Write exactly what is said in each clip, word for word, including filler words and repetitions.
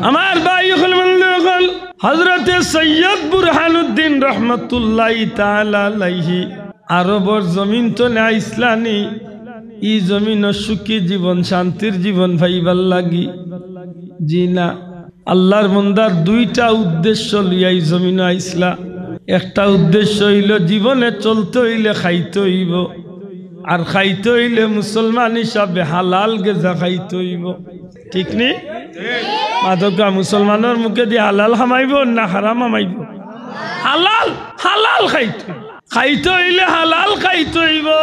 আমার ভাই অকল, বন্ধু অকল, হযরতে সৈয়দ বুরহানুদ্দিন রহমতুল্লাহি তাআলা আলাইহি আরবর জমিন তনে আইছলা নি, ই জমিনর সুখী জীবন, শান্তির জীবন পাইবার লাগি? জি না। আল্লার বন্দার দুইটা উদ্দেশ্য লইয়া ই জমিনো আইছলা। একটা উদ্দেশ্য অইলো জীবনে চলতে অইলে খাইতে অইবো, আর খাইতে অইলে মুসলমান হিসাবে হালাল গেজা খাইতে অইবো। ঠিক নি? মাতকা, মুসলমানর মুখেদি হালাল হামাইবো না হারাম হামাইবো? হালাল, হালাল খাইতে অইবো। খাইতে অইলে হালাল খাইতে অইবো,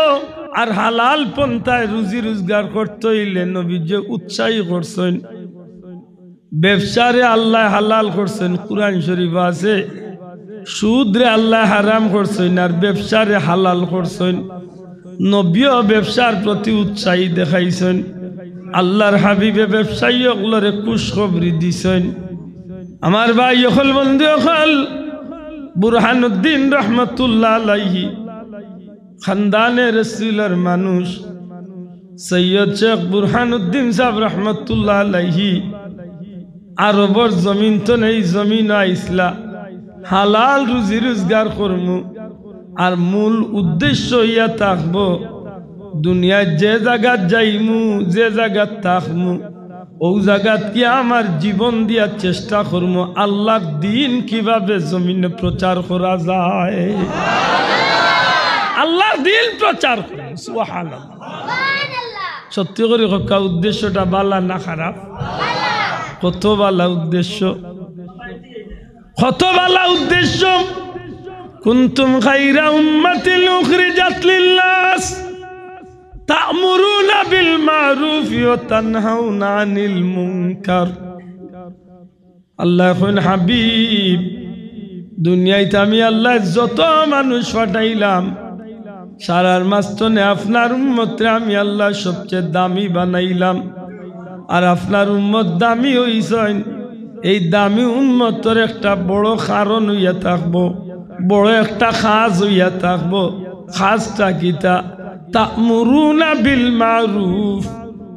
আর হালাল পন্থায় রুজি রোজগার করতে অইলে নবীজিয়ে উৎসাহী করছইন। ব্যবসারে আল্লায় হালাল করছইন, কুরআন শরীফো আছে। সুদরে আল্লায় হারাম করছইন, আর ব্যবসারে হালাল করছইন। নবীও ব্যবসার প্রতি উৎসাহী দেখাইছইন। আল্লার হাবিবে ব্যবসায়ী অকলরে খুশখবরি দিছইন। আমার ভাই অকল, বন্ধু অকল, বুরহানুদ্দিন রহমতুল্লাহ আলাইহি খানদানে রসুলর মানুষ, সৈয়দ শেখ বুরহানুদ্দিন সাহেব রহমতুল্লাহ আলাইহি আরবর জমিন তনে ই জমিনো আইছলা, হালাল রুজি রোজগার করমু, আর মূল উদ্দেশ্য ইয়া থাকবো, দুনিয়াত যে জাগাত যাইমু, যে জাগাত থাকমু, অউ জাগাত কি আমার জীবন দিয়া চেষ্টা করমু আল্লার দ্বীন কিভাবে জমিনে প্রচার করা যায়, আল্লার দ্বীন প্রচার করমু। সুবহানাল্লাহ। সত্যি করি কউক্কা, উদ্দেশ্যটা ভালা না খারাপ? কত ভালা উদ্দেশ্য, কত ভালা উদ্দেশ্য। কুনতুম খায়রা উম্মাতিন উখরিজাত লিন্নাস তা'মুরুনা বিল মা'রুফি ওয়া তানহাউনা আনিল মুনকার। আল্লায় কইন, হাবিব, দুনিয়াত আমি আল্লায় যত মানুষ পাঠাইলাম, সারার মাঝখানে আপনার উম্মতরে আমি আল্লায় সবচেয়ে দামি বানাইলাম। আর আপনার উম্মত দামি অইছইন, এই দামি উম্মতর একটা বড় কারণ অইয়া থাকবো, বড় একটা কাজ অইয়া থাকবো। কাজটা কিতা? তা'মুরুনা বিল মা'রুফ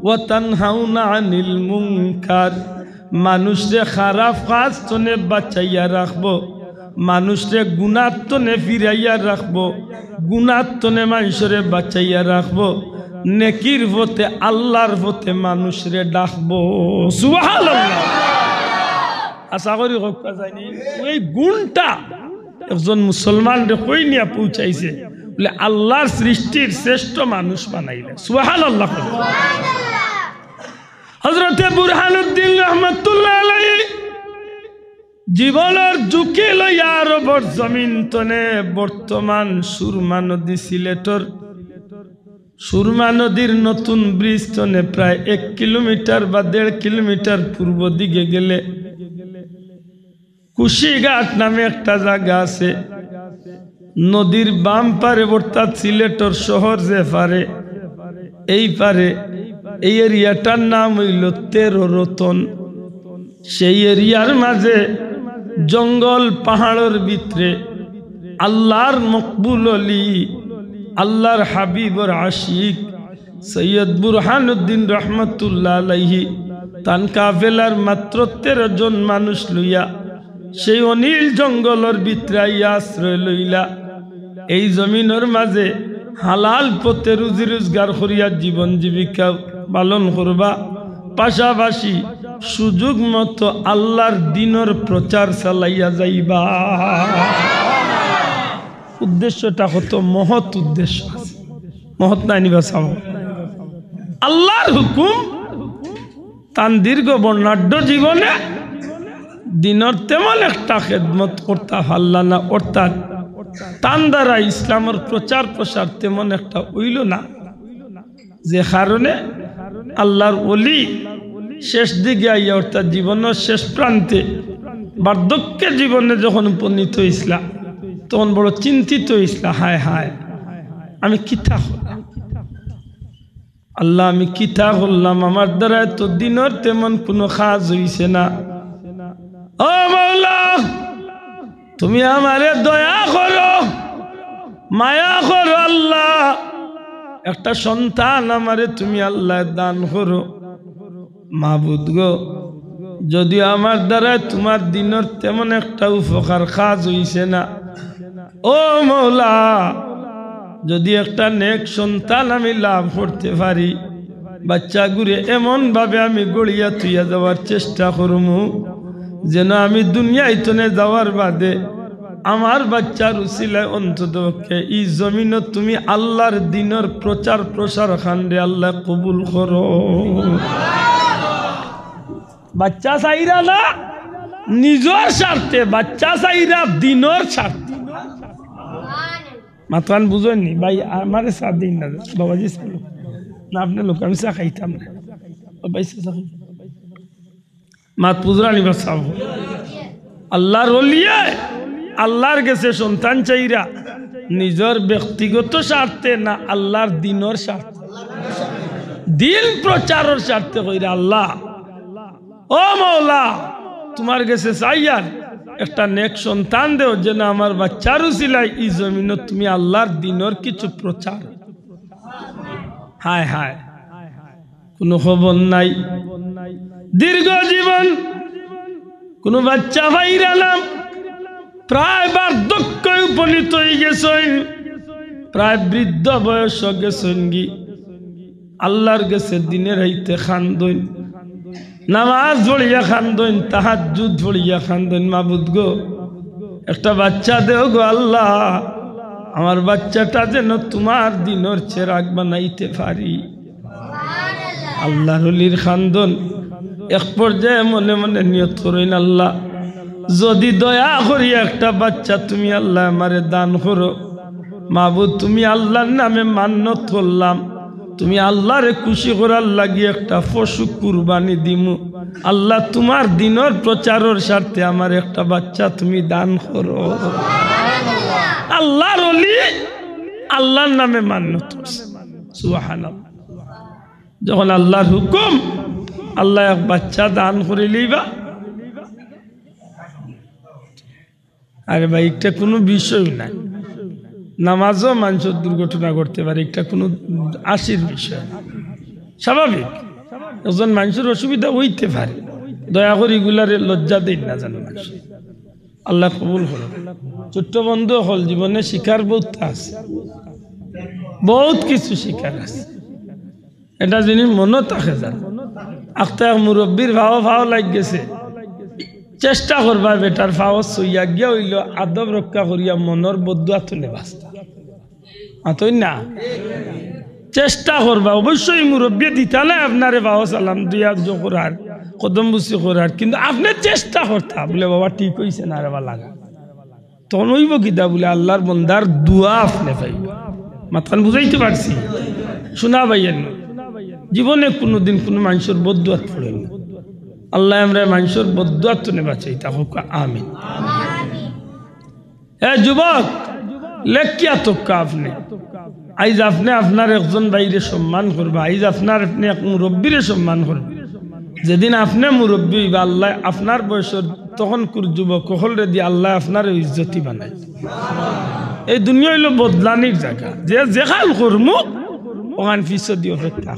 ওয়া তানহাউনা আনিল মুনকার। মানুষরে খারাপ কাজ তনে বাঁচাইয়া রাখবো, মানুষরে গুনার তনে ফিরাইয়া রাখবো, গুনার তনে মানষরে বাঁচাইয়া রাখবো, নেকির পথে, আল্লার পথে মানুষরে ডাকবো। সুবহানাল্লাহ। আশা করি কউক্কা যায়নি। অউ গুণটা একজন মুসলমানরে কই নিয়া পৌঁছাইছে, বুলে আল্লার সৃষ্টির শ্রেষ্ঠ মানুষ বানাইলা। সুবহানাল্লাহ। হযরতে বুরহানুদ্দিন রহমতুল্লাহ আলাইহি জীবনর ঝুঁকি লইয়া আরবর জমিন তনে বর্তমান সুরমা নদী, সিলেটর সুরমা নদীর নতুন ব্রিজ তনে প্রায় এক কিলোমিটার বা দেড় কিলোমিটার পূর্ব দিকে গেলে কুশিঘাট নামে একটা জাগা আছে। নদীর বাম পারে, অর্থাৎ সিলেটর শহর যে পারে, এই পারে, এই এরিয়াটার নাম অইলো তেরো রতন। সেই এরিয়ার মাঝে জঙ্গল পাহাড়র ভিতরে আল্লার মকবুল অলি, আল্লার হাবিবর আশিক সৈয়দ বুরহানুদ্দিন রহমতুল্লাহ আলাইহি তান কাফেলার মাত্র তেরো জন মানুষ লইয়া সেই অনিল জঙ্গলর ভিতরে আইয়া আশ্রয় লইলা। এই জমিনর মাঝে হালাল পথে রুজি রোজগার করিয়া জীবন জীবিকা পালন করবা, পাশাপাশি সুযোগ মতো আল্লার দ্বীনর প্রচার চালাইয়া যাইবা। উদ্দেশ্যটা কত মহৎ উদ্দেশ্য আছে, মহৎ নায়নি বা সাব? আল্লার হুকুম, তান দীর্ঘ বর্ণাঢ্য জীবনে দ্বীনর তেমন একটা খেদমত করতা পারলা না, অর্থাৎ তান দ্বারা ইসলামর প্রচার প্রসার তেমন একটা অইলো না, যে কারণে আল্লার অলি শেষ দিকে আইয়া, অর্থাৎ জীবনর শেষ প্রান্তে, বার্ধক্যে জীবনে যখন উপনীত অইছলা, তখন বড় চিন্তিত অইছলা, হায় হায়, আমি কিতা করলাম? আল্লাহ, আমি কিতা করলাম? আমার দ্বারা তো দ্বীনর তেমন কুনু কাজ অইছে না। ও মাওলা, তুমি আমারে দয়া করো, মায়া করো আল্লাহ, একটা সন্তান আমারে তুমি আল্লাহ দান করো। মাবুদ গো, যদিও আমার দ্বারায় তুমার দিনর তেমন একটা উপকার কাজ অইছে না, ও মওলা, যুদি একটা নেক সন্তান আমি লাভ করতে পারি, বাচ্চাগুরে এমন ভাবে আমি গড়িয়া থইয়া যাওয়ার চেষ্টা করমু, যেন আমি দুনিয়াত থনে যাওয়ার বাদে আমার বাচ্চার উসিলায় অন্তত পক্ষে ই জমিনো তুমি আল্লার দিনর প্রচার প্রসার খানরে আল্লায় কবুল করো। বাচ্চা চাইরা না নিজর স্বার্থে, বাচ্চা চাইরা দিনর স্বার্থে। মাতখান বুঝইন নি ভাই, আমারে সাথ দিন না, বাবাজি সাথ না, আপনে লোক আমি চা খাইতাম না। ও ভাই, চা খাইতাম। মাত বুঝরা নি বা সাব? আল্লার ওলিয়ে আল্লার গেছে সন্তান চাইরা নিজর ব্যক্তিগত স্বার্থে না, আল্লার দিনর স্বার্থে, দিন প্রচারর স্বার্থে কইরা, আল্লাহ, ও মওলা, তুমার গেছে চাইয়ার একটা নেক সন্তান দেও, যেন আমার বাচ্চার উসিলায় ই জমিনো তুমি আল্লার দিনর কিছু প্রচার। হায় হায়, কুনু খবর নাই। দীর্ঘ জীবন, কুনু বাচ্চা পাইরা না, প্রায় বার্ধক্যে উপনীত অইগেছইন, প্রায় বৃদ্ধ বয়স গেছইনগি। আল্লার গেছে দিনে রাইতে কান্দইন, নামাজ পড়িয়া কান্দইন, তাহাজ্জুদ পড়িয়া কান্দইন, মাবুদ গো, একটা বাচ্চা দেও গো আল্লাহ, আমার বাচ্চাটা যেন তুমার দিনর চেরাগ বানাইতে পারি। আল্লার ওলির কান্দন। এক পর্যায়ে মনে মনে নিয়ত করইন, আল্লাহ, যুদি দয়া করিয়া একটা বাচ্চা তুমি আল্লাহ আমারে দান করো, মাবুদ, তুমি আল্লার নামে মান্নত করলাম, তুমি আল্লারে খুশি করার লাগি একটা পশু কুরবানি দিমু। আল্লাহ, তুমার দিনর প্রচারর স্বার্থে আমার একটা বাচ্চা তুমি দান করো। আল্লার ওলি আল্লার নামে মান্নত করছে। সুবহানাল্লাহ। যখন আল্লার হুকুম, আল্লায় এক বাচ্চা দান করিলিবা। আরে ভাই, ইটা কুনু বিষয় নায়। নামাজো মানষর দুর্ঘটনা ঘটতে পারে, ইটা কুনু হাসির বিষয় না। স্বাভাবিক, একজন মানষর অসুবিধা অইতে পারে, দয়া করি ইগুলারে লজ্জা দেইন না জানো মানষে। আল্লায় কবুল করো। ছোট্ট বন্ধু অকল, জীবনে শিখার বউত আছে, বউত কিছু শিখার আছে। এটা জিনিস মনো থাকে যার। আখতা এক মুরব্বির ফাও ফাও লাগি গেছে। চেষ্টা করবা বেটার ফাও ছইয়া গিয়া অইলো আদব রক্ষা করিয়া মনর বদদুয়া থনে বাঁচতা। মাতইন না? চেষ্টা করবা। অবশ্যই মুরব্বিয়ে দিতা নায় আপনারে ফাও সালাম দিয়া জো করার, কদম বুসি করার, কিন্তু আপনে চেষ্টা করতা, বুলে, "বাবা, ঠিক অইছে না রে বা, লাগা।" তখন অইবো কিতা বুলে, আল্লার বন্দার দোয়া আপনে পাইবা। মাতখান বুঝাইতে পারছি? শুনা ভাইয়াইন, জীবনে কুনুদিন কুনু মানষর বদদুয়াত পড়ইন না। আল্লায় আমরারে মানষর বদদুয়াত থনে বাঁচাইতা, কউক্কা আমিন। এ যুবক, লেখিয়া থউক্কা আপনে। আইজ আপনে আপনার একজন ভাইরে সম্মান করবা, আইজ আপনার আপনে এক মুরব্বিরে সম্মান করবা। যেদিন আপনে মুরব্বি অইবা, আল্লায় আপনার বয়সর তখনকুর যুবক অকলরে দি আল্লায় আপনারে ইজ্জতি বানাইবা। এই দুনিয়া অইলো বদলানির জাগা, যে যেখান কর্ম অখান পিছদি অপেক্ষা।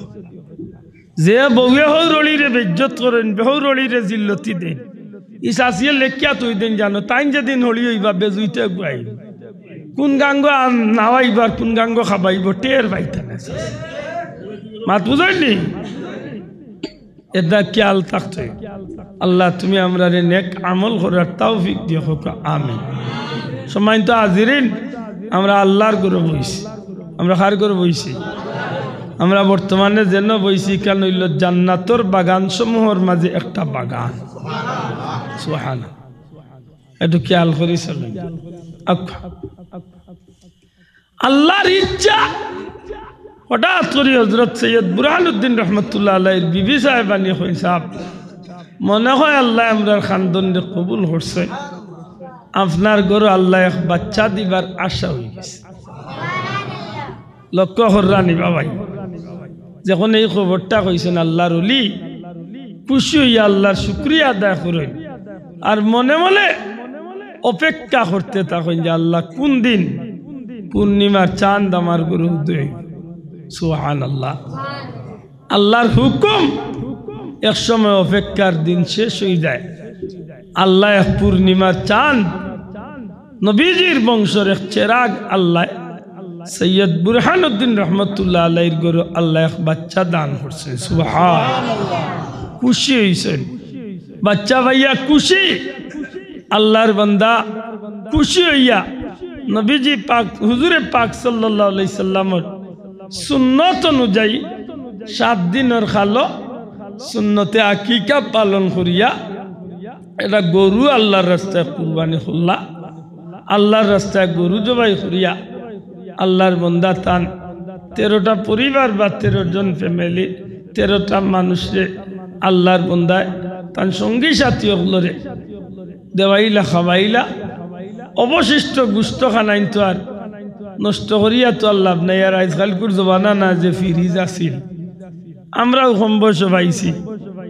যে বউয়ে হউরড়িরে বেইজ্জত করইন, হউরড়িরে জিল্লতি দেইন, ই চাচিয়ে লেখিয়া থই দেইন জানো, তাইন যেদিন হড়ি অইবা বেজুইতে গুয়াই। কুন গাঙ্গো আন-, নাওয়াইবার, কুন গাঙ্গো খাবাইবো, টের পাইতা না। মাত বুঝইন নি? এটা খেয়াল থাকতে। আল্লাহ, তুমি আমরারে নেক আমল করার তৌফিক দিও, কউক্কা আমিন। সম্মানিত হাজিরিন, আমরা আল্লার ঘরো বইছি। আমরা কার ঘরো বইছি? আমরা বর্তমানে যেন বইছি, ইখান অইলো জান্নাতর বাগানসমূহর মাঝে একটা বাগান। সুবহানাল্লাহ। একটু খেয়াল করি চলেন। আক-, আল্লার ইচ্ছা। হঠাৎ করি হযরত সৈয়দ বুরহানুদ্দিন রহমতুল্লাহ আলাইহির বিবি সাহেবানি কইন, "সাব, মনে হয় আল্লায় আমরার খান্দনরে কবুল করছে, আপনার ঘরো আল্লায় এক বাচ্চা দিবার আশা অইগেছে।" লক্ষ্য কররা নি বা ভাই, যখন এই খবরটা কইছইন আল্লার ওলি, খুশি অইয়া আল্লার শুকরিয়া আদায় করইন, আর মনে মনে অপেক্ষা করতে থাকইন যে আল্লাহ কুন দিন পূর্ণিমার চান্দ আমার ঘরো উদয়। সুবহানাল্লাহ। আল্লার হুকুম, এক সময় অপেক্ষার দিন শেষ অইযায়। আল্লায় এক পূর্ণিমার চান, নবীজির বংশর এক চেরাগ আল্লায় সৈয়দ বুরহানুদ্দিন রহমতুল্লাহ আলাইহির ঘরো আল্লায় এক বাচ্চা দান করছইন। সুবহান। খুশি অইছইন, বাচ্চা পাইয়া খুশি। আল্লার বান্দা খুশি অইয়া নবীজি পাক, হুজুরে পাক সাল্লাল্লাহু আলাইহি সাল্লামর সুন্নত অনুযায়ী সাত দিনর খালো সুন্নতে আকিকা পালন করিয়া একটা গরু আল্লার রাস্তায় কুরবানি করলা। আল্লার রাস্তায় গরু জবাই করিয়া আল্লার বন্দা তান তেরোটা পরিবার বা তেরো জন ফ্যামিলি, তেরোটা মানুষরে আল্লার বন্দায় তান সঙ্গী সাথী অকলরে দেওয়াইলা, খাওয়াইলা। অবশিষ্ট গুস্ত খানাইন তো আর নষ্ট করিয়া তো আর লাভ নাই। আর আইজকালকুর জমানা না যে ফ্রিজ আছিল, আমরাও কম বয়সো পাইছি,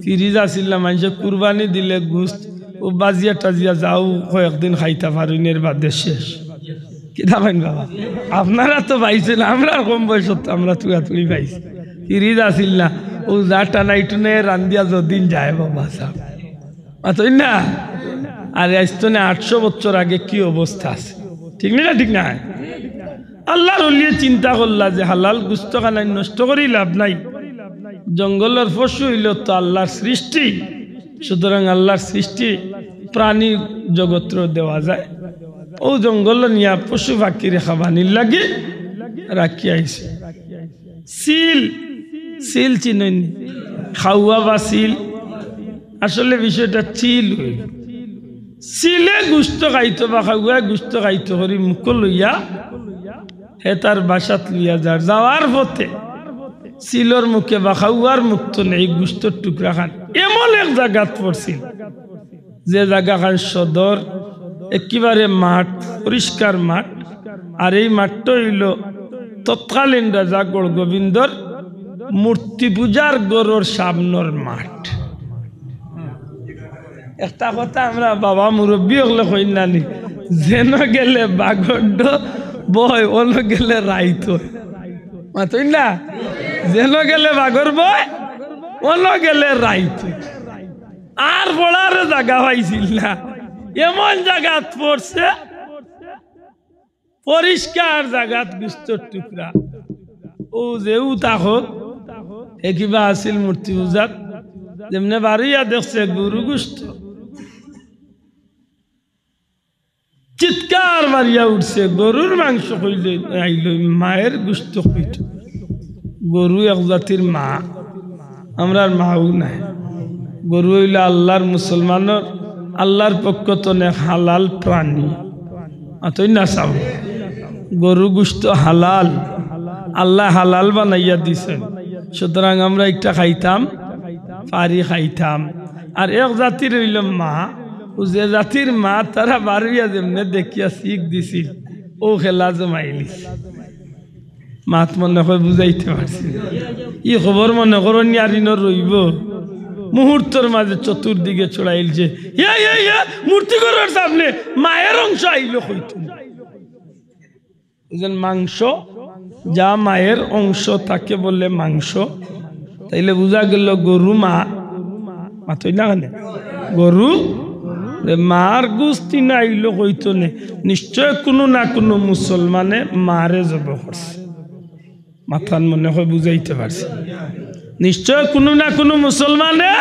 ফ্রিজ আছিল না, মানষে কুরবানি দিলে গুস্ত ও বাজিয়া টাজিয়া যাও কয়েকদিন খাইতা পারইন, এর বাদে শেষ। কিতা কইন বাবা? আপনারা তো পাইছইন, আমরার কম বয়সো তো আমরা তুড়াতুড়ি পাইছি। ফ্রিজ আছিল না, ও যা টানাই টুনে রান্দিয়া যদিন যায় বাবা সাব। মাতইন না? আর আইজ তো না আটশো বছর আগে কি অবস্থা আছিল, ঠিক না? ঠিক না? আল্লার অলিয়ে চিন্তা করলা যে হালাল গুস্ত খানাইন নষ্ট করি লাভ নাই, জঙ্গলর পশু অইলো তো আল্লার সৃষ্টি, সুতরাং আল্লার সৃষ্টি প্রাণী জগতরে দেওয়া যায়। ও জঙ্গলো নিয়া পশু পাখিরে খাবানির লাগি রাখি আইছে। চিল, চিল চিনইন নি? খাওয়া বা চিল, আসলে বিষয়টা চিল অইল। চিলে গুস্ত খাইতো বা খাওয়ায় গুস্ত খাইতো করি মুখো লইয়া হে তার বাসাত লইয়া যার। যাওয়ার পথে চিলর মুখে বা খাওয়ার মুখ তনে গুস্তর টুকরা খান এমন এক জাগাত পড়ছিল, যে জাগা খান সদর, একেবারে মাঠ, পরিষ্কার মাঠ। আর এই মাঠটা অইলো তৎকালীন রাজা গৌড়গোবিন্দর মূর্তি পূজার ঘরর সামনর মাঠ। একটা কথা আমরা বাবা মুরব্বি অকলে কইন না নি, যেন গেলে বাঘর ড-, ভয়, অন গেলে রাইত অয়। মাতইন না? যেন গেলে বাঘর ভয়, অন গেলে রাইত অয়। আর পড়ার জাগা পাইছিল না, এমন জাগাত পড়ছে, পরিষ্কার জাগাত গুস্তর টুকরা। ও যেউ তাকত, হে কিবা আছিল মূর্তি পূজাত, যেমনে বারইয়া দেখছে গরু গুস্ত, চিৎকার মারিয়া উঠছে, "গরুর মাংস কইলে আইলো, মায়ের গুস্ত কইতো।" গরু এক জাতির মা, আমরার মাও নাই। গরু অইলো আল্লার মুসলমানর, আল্লার পক্ষ তনে হালাল প্রাণী। মাতইন না সাব, গরু গুস্ত হালাল, আল্লায় হালাল বানাইয়া দিছইন। সুতরাং আমরা একটা খাইতাম, পারি খাইতাম। আর এক জাতির অইলো মা, ও যে জাতির মা, তারা বারইয়া যেমনে দেখিয়া শিখ দিছিল, ও খেলা জমাইলিছে। মাত মনে কয় বুঝাইতে পারছি না। ই খবর মনে করো নিয়ারিনো রইব। মুহূর্তর মাঝে চতুর্দিকে ছড়াইলছে, "ইয়া, ইয়া, ইয়া, মূর্তি ঘরর সামনে মায়ের অংশ আইলো কইতো।" বুঝলেন, মাংস, যা মায়ের অংশ তাকে বলে মাংস। তাইলে বুঝা গেল গরু মা, মাতইন না কেনে? গরু, যে মার গুস্ত ইনো আইলো কইতো নে, নিশ্চয় কুনু না কুনু মুসলমানে মারে জব করছে। মাতখান মনে কয় বুঝাইতে পারছি। নিশ্চয় কুনু না কুনু মুসলমানে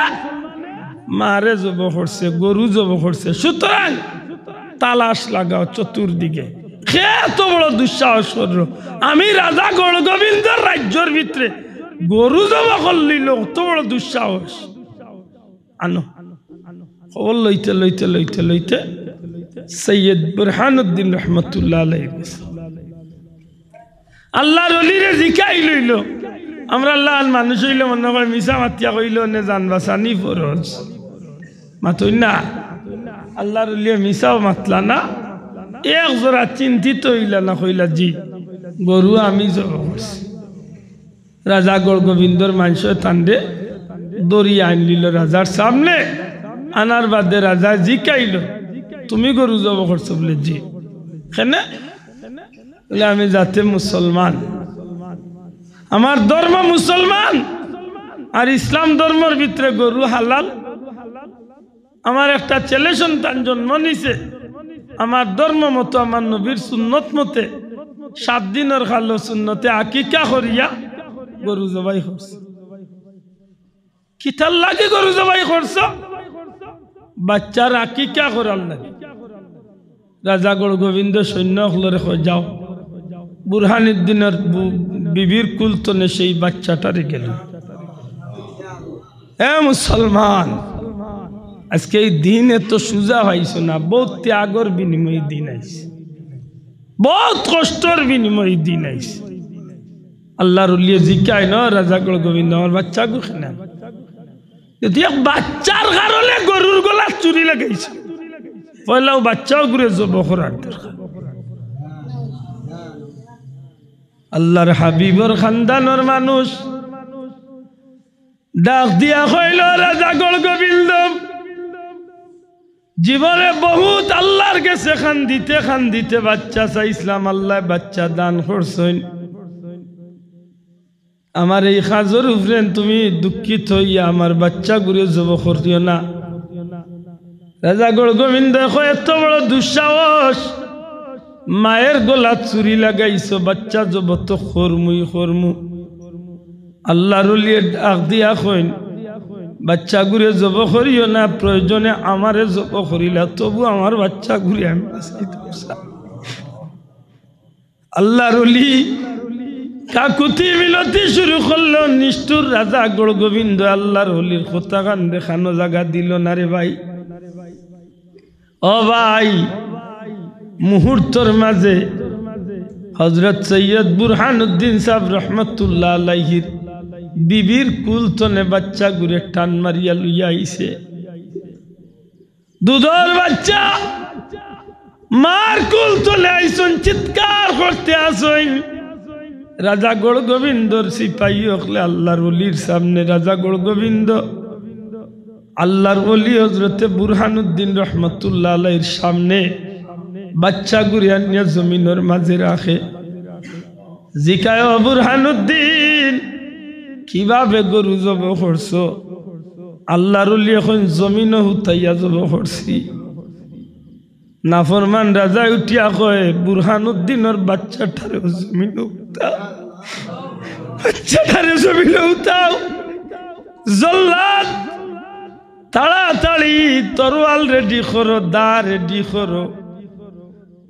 মারে জব করছে, গরু জব করছে। সুতরাং তালাশ লাগাও চতুর্দিকে, কে এত বড় দুঃসাহস করলো? আমি রাজা গৌড়গোবিন্দর রাজ্যর ভিতরে গরু জব করলিলো, অত বড় দুঃসাহস। আনো। খবর লইতে লইতে লইতে লইতে সৈয়দ বুরহানুদ্দিন রহমতুল্লাহ আলাইহি গেছে। আল্লার অলিরে জিকাইল অইলো। আমরা আল্লার মানুষ অইলে মনে কয় মিছা মাতিয়া কইলে অনে জান বাচানি ফরজ। মাতইন না? আল্লার অলিয়ে মিছাও মাতলা না, এক জরা চিন্তিত অইলা না, কইলা, "জি, গরু আমি জব করছি।" রাজা গৌড়গোবিন্দর মানষে তানরে ধরিয়া আনলিলো রাজার সামনে। আনার বাদে রাজায় জিকাইলো, "তুমি গরু জব করছো?" বলে, "জি।" কেনে? বলে, "আমি জাতে মুসলমান, আমার ধর্ম মুসলমান, আর ইসলাম ধর্মর ভিতরে গরু হালাল। আমার একটা ছেলে সন্তান জন্ম নিছে, আমার ধর্ম মতো, আমার নবীর সুন্নত মতে সাত দিনর খালো সুন্নতে আকিকা করিয়া গরু জবাই করছে। কিতার লাগি গরু জবাই করছো? বাচ্চার আকিকা করার লাগি। রাজাগড় গোবিন্দ সৈন্য অকলরে কয়, "যাও, বুরহানুদ্দিনর বু-, বিবির কুল তনে সেই বাচ্চাটারে গেল।" এ মুসলমান, আজকে এই দিন এত সুজা পাইছো না, বহুত ত্যাগর বিনিময়ে দিন আইছে, বহুত কষ্টর বিনিময়ে দিন আইছে। আল্লাহর ওলিয়ে জিকায় না, "রাজাগড় গোবিন্দ, আমার বাচ্চাগু কেনে?" যদি এক বাচ্চার কারণে গরুর গলাত ছুরি লাগাইছে, পয়লাউ বাচ্চাগুরে জব করার দরকার। আল্লাহর হাবিবর খানদানর মানুষ ডাক দিয়া কইল, "রাজাগড় গোবিন্দ, জীবনে বহুত আল্লাহর গেছে কান্দিতে কান্দিতে বাচ্চা চাইছিলাম, আল্লায় বাচ্চা দান করছইন। আমার এই কাজর উপরে তুমি দুঃখিত অইয়া আমার বাচ্চাগুরে জব করিও না।" রাজাগড় গোবিন্দ কয়, "এত বড় দুঃসাহস, মায়ের গলাত ছুরি লাগাইছো, বাচ্চা জব তো করমুই করমু।" আল্লাহর ওলিয়ে ডাক দিয়া কইন, "বাচ্চাগুরে জব করিও না, প্রয়োজনে আমারে জব করিলা, তবু আমার বাচ্চাগুরে আমি বাঁচাইতাম চাই।" আল্লাহর ওলি কাকুতি মিনতি শুরু করলো। নিষ্ঠুর রাজাগড় গোবিন্দ আল্লাহর ওলির কথা কান্দে কানো জাগা দিল না রে ভাই। ও ভাই, মুহূর্তর মাঝে হযরত সৈয়দ বুরহানুদ্দিন সাহেব রহমতুল্লাহ আলাইহির বিবির কুল তনে বাচ্চাগুরে টান মারিয়া লইয়া আইছে। দুধর বাচ্চা মার কুল তনে আইছইন, চিৎকার করতে আছইন। রাজাগড় গোবিন্দর সিপাহী অকলে আল্লাহর ওলির সামনে, রাজাগড় গোবিন্দ আল্লাহর ওলি হযরতে বুরহানুদ্দিন রহমতুল্লাহ আলাইহির সামনে বাচ্চাগুরে আনিয়া জমিনর মাঝে রাখে। জিকায়, "ও বুরহানুদ্দিন, কিভাবে গরু জব করছো?" আল্লাহর ওলি কইন, "জমিনো হুতাইয়া জব করছি।" নাফরমান রাজায় উঠিয়া কয়, "বুরহানুদ্দিনর বাচ্চাটারে জমিনো হুতাও, বাচ্চাটারে জমিনো হুতাও।" জল্লাদ, তাড়াতাড়ি তরোয়াল রেডি করো, দা রেডি করো।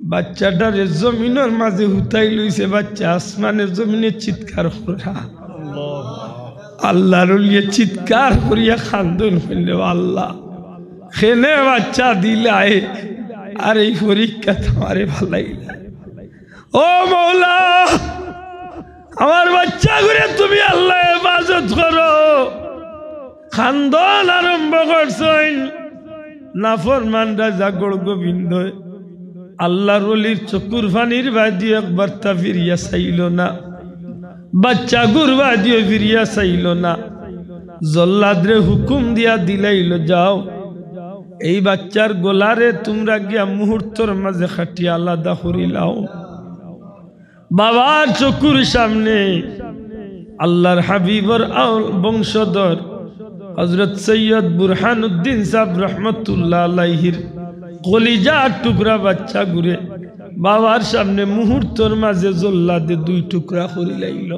বাচ্চাটারে জমিনর মাঝে হুতাই লইছে, বাচ্চা আসমানে জমিনে চিৎকার করা। আল্লাহর ওলিয়ে চিৎকার করিয়া কান্দইন, কইলে, "ও আল্লাহ, কেনে বাচ্চা দিলায়, আর এই পরীক্ষাত আমারে ফালাইলায়।" ও মওলা, আমার বাচ্চাগুরে তুমি আল্লাহ হেফাজত করো। কান্দন আরম্ভ করছইন। নাফরমান রাজাগড় গোবিন্দয় আল্লাহর ওলির চকুর পানির বায়দিও একবার তা ফিরিয়া চাইল না, বাচ্চাগুর বায়দিও ফিরিয়া চাইল না। জল্লাদরে হুকুম দিয়া দিলাইল, "যাও, এই বাচ্চার গলারে তুমরা গিয়া মুহূর্তর মাঝে কাটিয়া আলাদা করিলাও।" বাবার চকুর সামনে আল্লাহর হাবিবর আউল-, বংশধর হযরত সৈয়দ বুরহানুদ্দিন সাহেব রহমতুল্লাহ আলাইহির কলিজার টুকরা বাচ্চাগুরে বাবার সামনে মুহূর্তর মাঝে জল্লাদে দুই টুকরা করিলাইল।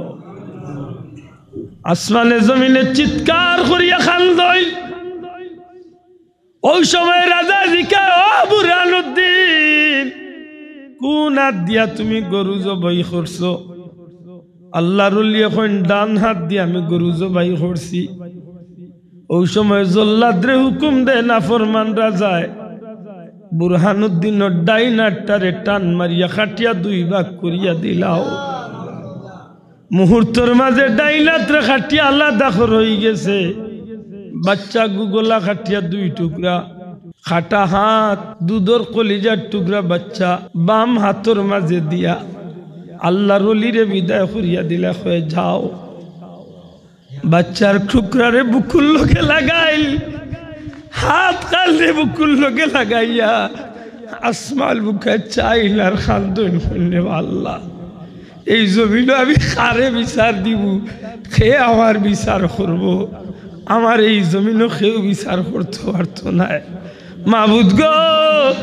আসমানে জমিনে চিৎকার করিয়া কান্দইন। ওই সময় রাজা জিকায়, "ও বুরহানুদ্দিন, কোন আত দিয়া তুমি গরু জবাই করছো?" আল্লাহর ওলিয়ে কইন, "ডান হাত দিয়া আমি গরু জবাই করছি।" ওই সময় জল্লাদরে হুকুম দেয় নাফরমান রাজায়, "বুরহানুদ্দিনর ডাইন আতটারে টান মারিয়া কাটিয়া দুই ভাগ করিয়া দিলাও।" মুহূর্তর মাঝে ডাইন আতরে কাটিয়া আলাদা করা অইগেছে। বাচ্চাগু গলা কাটিয়া দুই টুকরা, কাটা হাত, দুধর কলিজার টুকরা বাচ্চা বাম হাতর মাঝে দিয়া আল্লাহর ওলিরে বিদায় করিয়া দিলা, কয়, "যাও।" বাচ্চার টুকরারে বুকুর লগে লাগাইল, হাত কালরে বুকুর লগে লাগাইয়া আসমান বুকে চাইল আর কান্দইন, কইলে, "আল্লাহ, এই জমিনো আমি কারে বিচার দিমু, কে আমার বিচার করবো? আমার এই জমিনো কেউ বিচার করতো পারতো নায়। মাবুদ গো,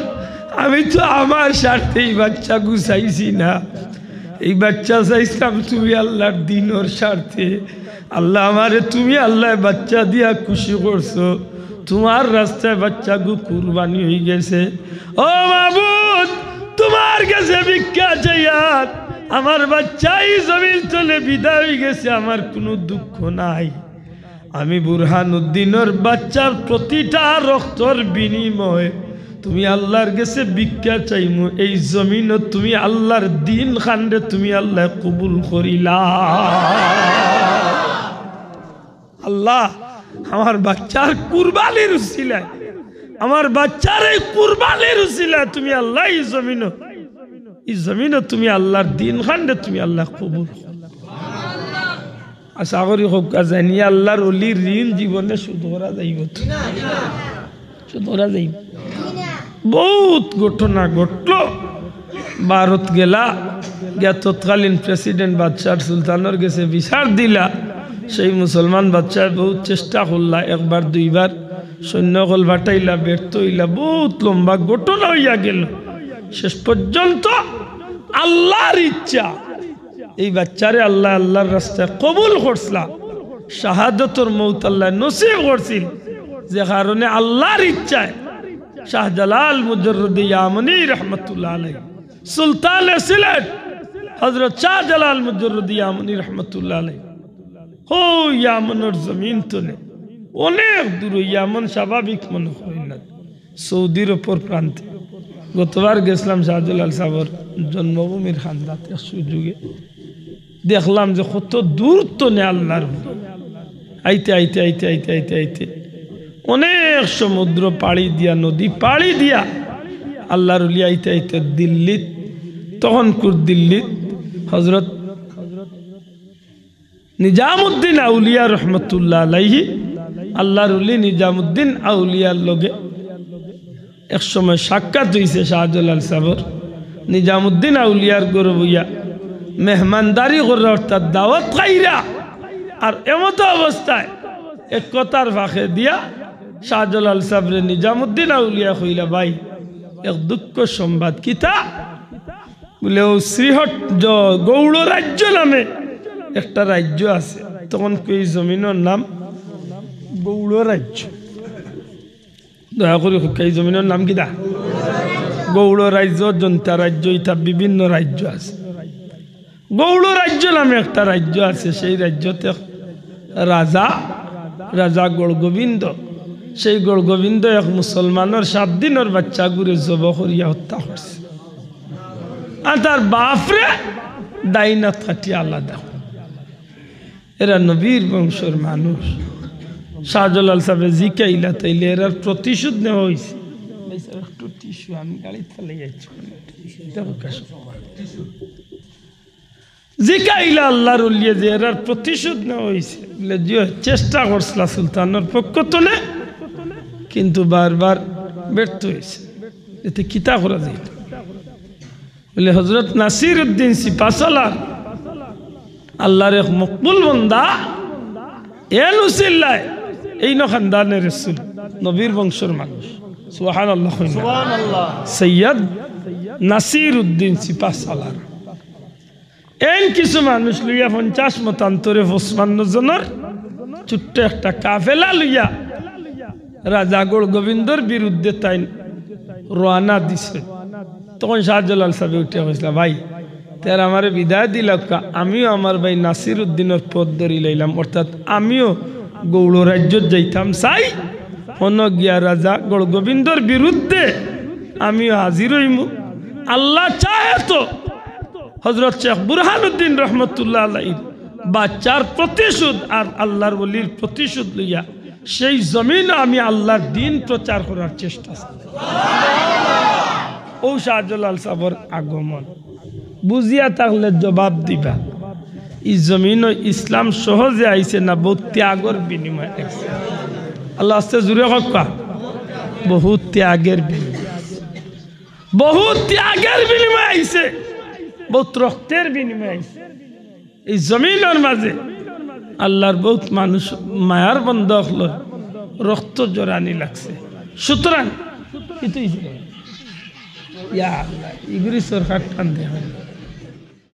আমি তো আমার স্বার্থে এই বাচ্চাগু চাইছি না, এই বাচ্চা চাইছিলাম তুমি আল্লার দ্বীনর স্বার্থে। আল্লা, আমারে তুমি আল্লায় বাচ্চা দিয়া খুশি করছো, তুমার রাস্তায় বাচ্চাগু কুরবানি অইগেছে। ও মাবুদ, তুমার গেছে ভিক্ষা চাইয়ার, আমার বাচ্চা ই জমিন তনে বিদায় অইগেছে, আমার কুনু দুঃখ নাই। আমি বুরহানুদ্দিনর বাচ্চার প্রতিটা রক্তর বিনিময়ে তুমি আল্লার গেছে ভিক্ষা চাইমু, এই জমিনো তুমি আল্লার দ্বীন খানরে তুমি আল্লায় কবুল করিলা। আল্লা, আমার বাচ্চার কুরবানির উসিলায়, আমার বাচ্চার এই কুরবানির উসিলায় তুমি আল্লা ই জমিনো, ই জমিনো তুমি আল্লার দ্বীন খানরে তুমি আল্লায় কবুল করো। আশা করি হক্কা জানি আল্লার অলির ঋণ জীবনে শোধ করা যাইবো তো? শোধ করা যাইবো? বউত ঘটনা ঘটলো। ভারত গেলা, গিয়া তৎকালীন প্রেসিডেন্ট বাদশার সুলতানর গেছে বিচার দিলা। সেই মুসলমান বাদশায় বউত চেষ্টা করলা, একবার দুইবার সৈন্য অকল পাঠাইলা, ব্যর্থ অইলা, বউত লম্বা ঘটনা অইয়া গেল। শেষ পর্যন্ত আল্লার ইচ্ছা, এই বাচ্চারে আল্লায় আল্লার রাস্তায় কবুল করছলা, শাহাদতর মউত আল্লায় নসিব করছিল, যে কারণে আল্লার ইচ্ছায় শাহজালাল মুজররদে ইয়ামনি রহমতুল্লাহ আলাইহি, সুলতানে সিলেট হযরত শাহজালাল মুজররদে ইয়ামনি রহমতুল্লাহ আলাইহি, হউ ইয়ামনর জমিন তনে অনেক দূর, ইয়ামন স্বাভাবিক মনে করি না, সৌদির অপর প্রান্তে। গতবার গেছলাম শাহজালাল সাবর জন্মভূমির খান্দাত এক সুযোগে, দেখলাম যে কত দূর তনে আল্লার অলি। আইতে আইতে আইতে আইতে আইতে আইতে অনেক সমুদ্র পাড়ি দিয়া, নদী পাড়ি দিয়া আল্লার অলি আইতে আইতে দিল্লিত, তখনকুর দিল্লিত হযরত নিজামুদ্দিন আউলিয়া রহমতুল্লাহ আলাইহি, আল্লার অলি নিজামুদ্দিন আউলিয়ার লগে এক সময় সাক্ষাৎ অইছে শাহজালাল সাবর। নিজামুদ্দিন আউলিয়ার ঘরো বইয়া মেহমানদারি কররা, অর্থাৎ দাওয়াত খাইরা। আর এমতো অবস্থায় এক কথার ফাঁকে দিয়া শাহজালাল সাবরে নিজামুদ্দিন আউলিয়া কইলা, "ভাই, এক দুঃখ সংবাদ।" "কিতা?" বলে, "ও শ্রীহট্ট, জ-, গৌড় রাজ্য নামে একটা রাজ্য আছে।" তখন কই জমিনর নাম গৌড় রাজ্য। দয়া করি কউক্কা, ই জমিনর নাম কিতা? গৌড় রাজ্য, জৈন্তা রাজ্য, ইতা বিভিন্ন রাজ্য আছে। গৌড় রাজ্য নামে একটা রাজ্য আছে, সেই রাজ্যত এক রাজা, রাজা গৌড়গোবিন্দ। সেই গৌড়গোবিন্দ এক মুসলমানর সাত দিনর বাচ্চাগুরে জব করিয়া হত্যা করছে। আর তার বাফরে ডাইন আত কাটিয়া আলাদা। এরা নবীর বংশর মানুষ। শাহজালাল সাবে জিকাইলা, "তাইলে এরার প্রতিশোধ নেওয়া অইছে?" ভাই স্যার, একটু টিস্যু আমি গাড়িত ফালাই আইছি। দেখো কাশ। জিকাইলা আল্লার অলিয়ে যে এরার প্রতিশোধ নেওয়া অইছে। বলে, "জি অয়, চেষ্টা করছিলা সুলতানর পক্ষ তনে, কিন্তু বারবার ব্যর্থ অইছে। এতে কিতা করা যায়?" বলে, "হযরত নাসির উদ্দিন সিপাহসালার আল্লার এক মকবুল বন্দা, এন উসিল্লায় এইন খান্দানে রসুল, নবীর বংশর মানুষ।" সুবহানাল্লাহ কইন না? সুবহানাল্লাহ। সৈয়দ নাসির উদ্দিন সিপাহসালার। এন কিছু মানুষ লইয়া পঞ্চাশ মতান্তরে পঁচপান্ন জনর ছোট্ট একটা কাফেলা লইয়া রাজা গৌড়গোবিন্দর বিরুদ্ধে তাইন রওয়ানা দিছে। তখন শাহজালাল সাবে উঠিয়া কইছলা, "ভাই, তেরা আমারে বিদায় দিলাউক্কা, আমিও আমার ভাই নাসির উদ্দিনর পথ ধরি লাইলাম, অর্থাৎ আমিও গৌড় রাজ্যত যাইতাম চাই, হনো গিয়া রাজা গৌড়গোবিন্দর বিরুদ্ধে আমিও হাজির অইমু। আল্লাহ চাহে তো হযরত শেখ বুরহানুদ্দিন রহমতুল্লাহ আলাইহির বাচ্চার প্রতিশোধ আর আল্লার ওলির প্রতিশোধ লইয়া সেই জমিনো আমি আল্লার দ্বীন প্রচার করার চেষ্টা চালাই।" অউ শাহজালাল সাবর আগমন। বুঝিয়া থাকলে জবাব দিবা। ই জমিনো ইসলাম সহজে আইছে না, বউত ত্যাগর বিনিময়ে আইছে। আল্লাহ আস্তে জুরে কউক্কা, বউত ত্যাগর বিনিময়ে, বউত ত্যাগর বিনিময়ে আইছে, বউত রক্তর বিনিময়ে আইছে। ই জমিনর মাঝে আল্লাহর বউত মানুষ, মায়ার বন্দা অকলর রক্ত জরানি লাগছে। সুতরাং ইতু ইয়া আল্লাহ, ইগুরি সরকার টান দেয়।